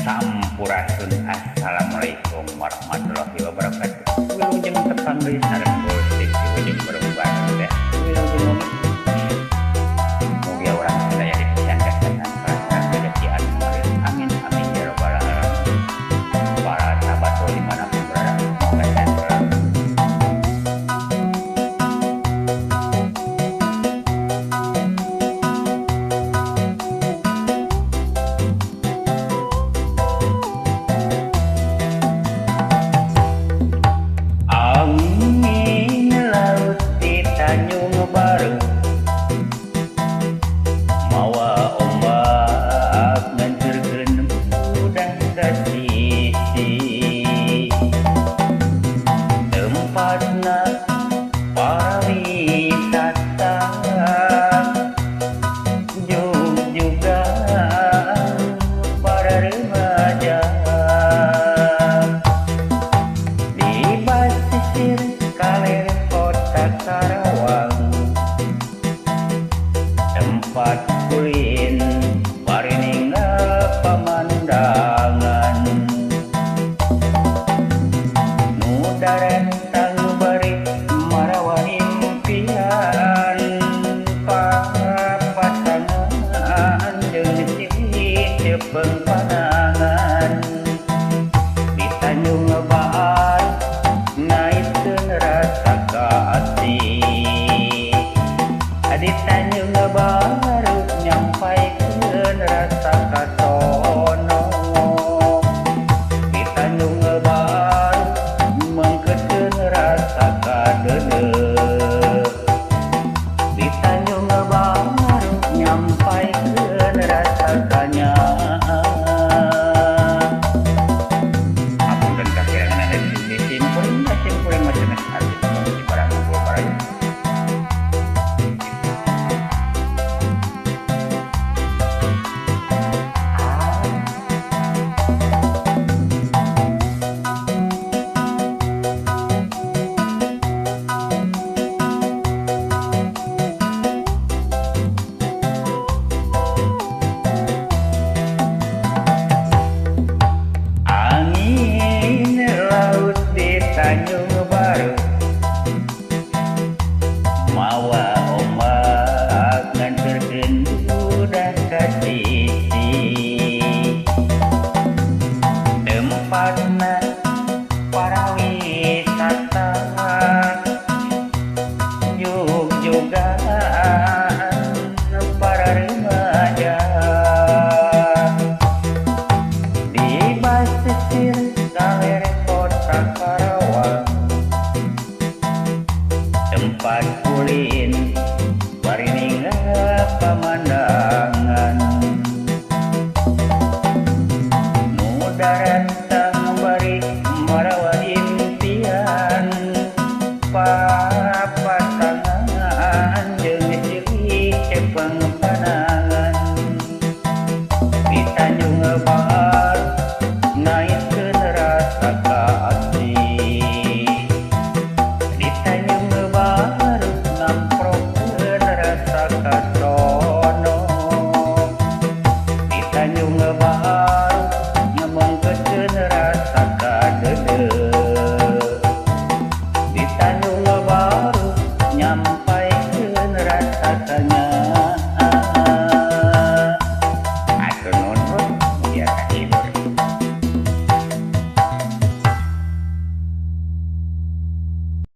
Sampurasun, assalamualaikum warahmatullahi wabarakatuh. Wilujeng tepang deui sareng gosip wilujeng berubah teh. Wilujeng mugia urang sadaya dipasihan kesehatan kalasan rezeki anu ngalir. Amin amin ya rabbal alamin. Para sahabat dimanapun berada, semoga sehat selalu. Angin laut di Tanjung Baru mawa ombak nganterkeun budak ka sisi tempatna pariwisata juga para remaja di pesisir kaler kota Karawang tempat kulin bari ninggal pemandangan nu darentang bari marawa impian papasangan jeung silih cepeng panangan di Tanjung Baru naikkeun rasa kasih di Tanjung Baru nyampaikeun rasa kasono di Tanjung Baru mangkeutkeun rasa kadeudeuh di Tanjung Baru nyampaikeun rasa kanyaah. Apunten kakirangan dari simkuring simkuring macam arti barang kumpul baraya. Angin laut di Tanjung Baru mawa ombak nganterkeun budak ka sisi tempatna pariwisata juga para remaja di pesisir kaler kota Karawang tempat kulin bari ninggal pemandangan nu darentang bari marawa impian papasangan jeung silih cepeng panangan di Tanjung Baru naikkeun rasa kasih di Tanjung Baru ngamprokeun rasa kasono di Tanjung Baru